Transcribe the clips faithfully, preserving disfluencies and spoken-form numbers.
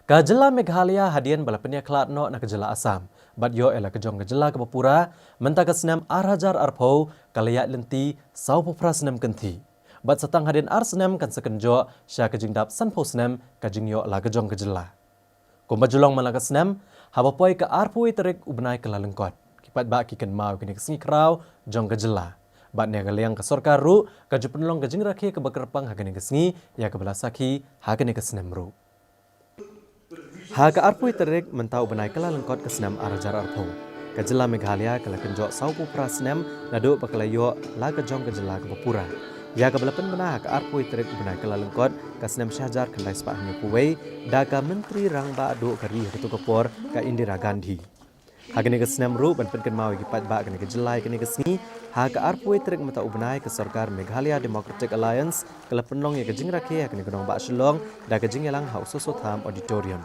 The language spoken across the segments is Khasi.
Ka jylla Meghalaya hadien ba la pynïakhlad noh na ka jylla Assam bad ïoh ïa la ka jong ka jylla kaba pura, mynta ka snem ar hajar arphew ka la ïaid lynti sawphew phra snem kynthih. Bad sa tang hadien ar snem kan sa kynjoh sha ka jingdap sanphew snem ka jingïoh la ka jong ka jylla. Kumba ju long man la ka snem, haba poi ka arphew wei tarik u bnai Kyllalyngkot, ki paidbah ki kynmaw ïa kane ka sngi khraw jong ka jylla. Bad na ka liang ka sorkar ruh ka ju pynlong ka jingrakhe kaba kyrpang ha kane ka sngi, ïa kaba la sakhi ha kane ka snem ruh. Ha ka arphew wei tarik mynta u bnai Kyllalyngkot ka snem ar hajar arphew, ka jylla Meghalaya ka la kynjoh sawphew phra snem naduh ba ka la ïoh la ka jong ka jylla kaba pura, ïa kaba la pynbna ha ka arphew wei tarik u bnai Kyllalyngkot ka snem shi hajar khyndai spah hynñiewphew wei da ka Myntri Rangbah duh ka ri ha kato ka por, ka Indira Gandhi. Ha kane ka snem ruh, ban pynkynmaw ïa ki paidbah kane ka jylla ïa kane ka sngi, ha ka arphew wei tarik mynta u bnai ka sorkar Meghalaya Democratic Alliance ka la pynlong ïa ka jingrakhe ha kane ka nongbah Shillong da ka jingïalang ha u Soso Tham Auditorium.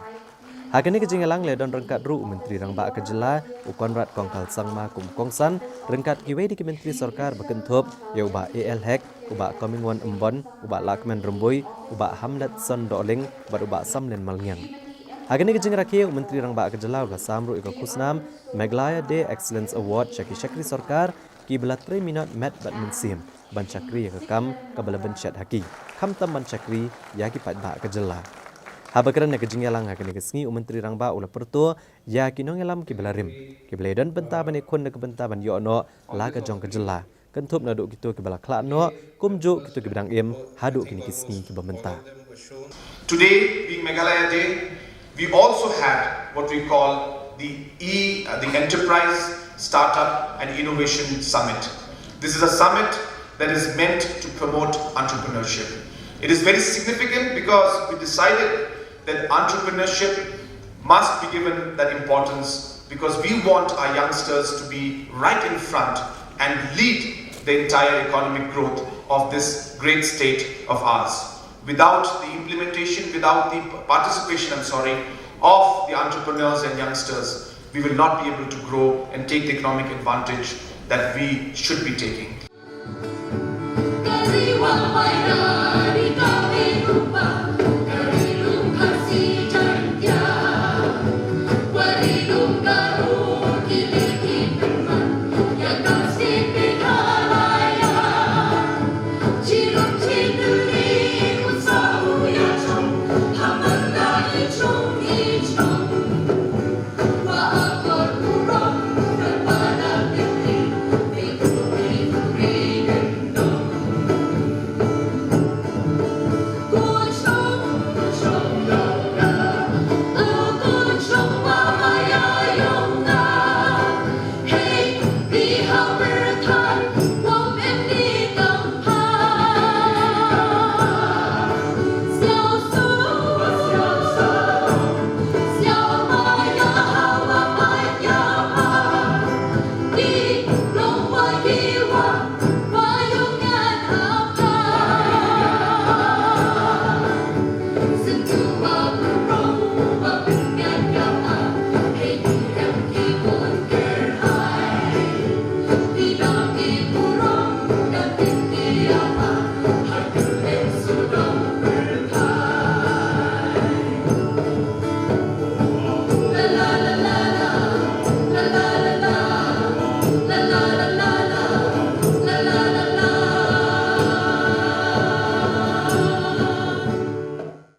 Ha kane ka jingïalang la don ryngkat ruh u Myntri Rangbah ka jylla, u Conrad Kongkal Sangma kum u kongsan, ryngkat kiwei de ki myntri sorkar ba kynthup ïa u Bah A L Hek, u Bah Comingone Ymbon, u Bah Lahkmen Rymbui, u Bah Hamletson Dohling bad u Bah Samlin Malngiang. Ha kane ka jingrakhe, u Myntri Rangbah ka jylla u la sam ruh ïa ka khusnam Meghalaya Day Excellence Award sha ki shakri sorkar kiba la trei minot met bad mynsiem ban shakri ïa ka kam kaba la bynshet ha ki, khamtam ban shakri ïa ki paidbah ka jylla. Haba kren ha ka jingïalang ha kane ka sngi, u Myntri Rangbah u la pyrto ïa ki nongïalam kiba la rim, kiba la ïadon bynta ban ïakhun na ka bynta ban ïoh noh la ka jong ka jylla, kynthup naduh kito kiba la khlad noh, kumjuh kito kiba dang im haduh kine ki sngi kiba mynta. Today, being Meghalaya Day, we also had what we call the E, uh, the Enterprise, Startup and Innovation Summit. This is a summit that is meant to promote entrepreneurship. It is very significant because we decided that entrepreneurship must be given that importance because we want our youngsters to be right in front and lead the entire economic growth of this great state of ours. Without the implementation, without the participation, I'm sorry, of the entrepreneurs and youngsters, we will not be able to grow and take the economic advantage that we should be taking.